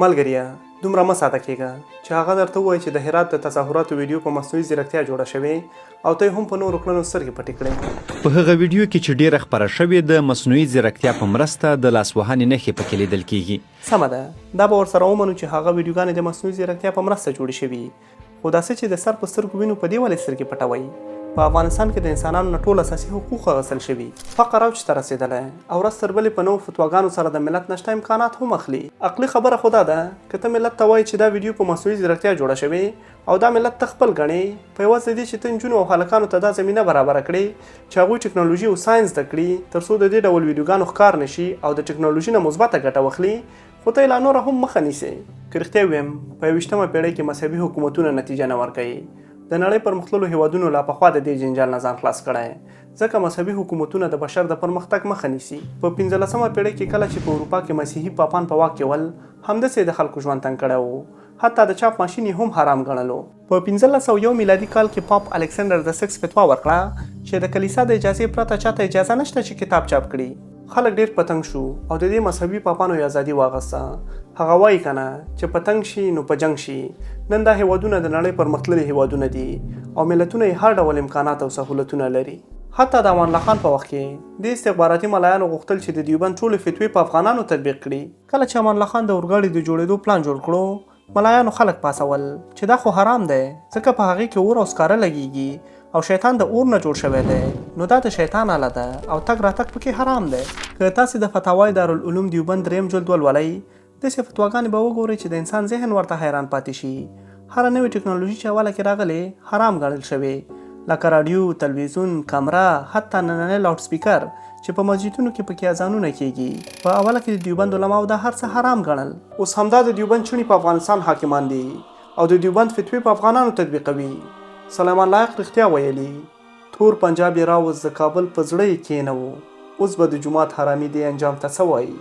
ملګریه! دومره مه ساده کېږه، چې هغه درته ووایي چې د هرات د تظاهراتو ویډیو په مصنوعي ځیرکتیا جوړه شوې او ته یې هم په نورو کړنو سترګې پټې کړې. په هغه ویډیو کې چې ډېره خپره شوې، د مصنوعي ځیرکتیا په مرسته د لاسوهنې نښې پکې لیدل کېږي. سمه ده، دا به ورسره ومنو چې هغه ویډیوګانې د مصنوعي ځیرکتیا په مرسته جوړې شوي، خو دا څه چې د سر په سترګو وینو په دې ولې سترګې پټوئ؟ په افغانستان کې د انسانانو نه ټول اساسي حقوق اخیستل شوي، فقر اوج ته رسېدلی او ورځ تر بلې په نوو فتواګانو سره د ملت نه شته امکانات هم اخلي. عقلي خبره خو دا ده که ته ملت ته وایې چې دا ویډیو په مصنوعي ځیرکتیا جوړه شوې او دا ملت ته خپل ګڼې، په عوض د دې چې ته نجونو او هلکانو ته دا زمینه برابره کړې چې هغوی ټکنالوژي او ساینس زده کړي تر څو د دې ډول ویډیوګانو ښکار نه شي او د ټکنالوژي نه مثبته ګټه واخلي، خو ته یې لا نوره هم مخه نیسې. که رښتیا ووایم، په یوویشتمه پېړۍ کې مذهبي حکومتونه نتیجه نه ورکوي. د نړۍ پرمختللو هېوادونو لا پخوا د دې جنجال نه ځان خلاص کړی، ځکه مذهبي حکومتونه د بشر د پرمختګ مخه نیسي. په پنځلسمه پېړۍ کې کله چې په اروپا کې مسیحي پاپان په واک کې ول، همداسې یې د خلکو ژوند تنګ کړی و. حتی د چاپ ماشین یې هم حرام ګڼلو. په 1501 میلادي کال کې پاپ الکسندر د سکس فتوا ورکړه چې د کلیسا د اجازې پرته چاته اجازه نشته چې کتاب چاپ کړي. خلک ډېر په تنګ شو او د دې مذهبي پاپانو یې ازادي واخیسته. هغه وايي کنه چې په تنګ شي نو په جنګ شي. نن دا هېوادونه د نړۍ پرمختللي هېوادونه دي او ملتونه یې هر ډول امکانات او سهولتونه لري. حتی د امان الله خان په وخت کې دې استخباراتي ملایانو غوښتل چې د دیوبند ټولې فتوې په افغانانو تطبیق کړي. کله چې امان الله خان د اورګاډي د جوړېدو پلان جوړ کړو، ملایانو خلک پاڅول چې دا خو حرام دی ځکه په هغې کې اور او سکاره لګیږي او شیطان د اور نه جوړ شوی دی نو دا د شیطان اله ده او تګ راتګ پکې حرام دی. که تاسې د فتاوای دارالعلوم دیوبند دریم جلد ولولئ داسې فتواګانې به وګورئ چې د انسان ذهن ورته حیران پاتې شي. هره نوې ټکنالوژي چې اوله کې راغلې حرام ګڼل شوې لکه راډیو، تلویزیون، کمره، حتی نننی لاوډ سپیکر چې په مسجدونو کې پکې اذانونه کیږي. په اوله کې د دیوبند علماو دا هر څه حرام ګڼل. اوس همدا د دیوبند چڼي په افغانستان حاکمان دي او د دیوبند فتوې په افغانانو تطبیقوي. سلیمان لایق رښتیا ویلي، تور پنجاب یې راوست د کابل په زړه یې کینوو، اوس به د جومات حرامي دې انجام ته څه وایي؟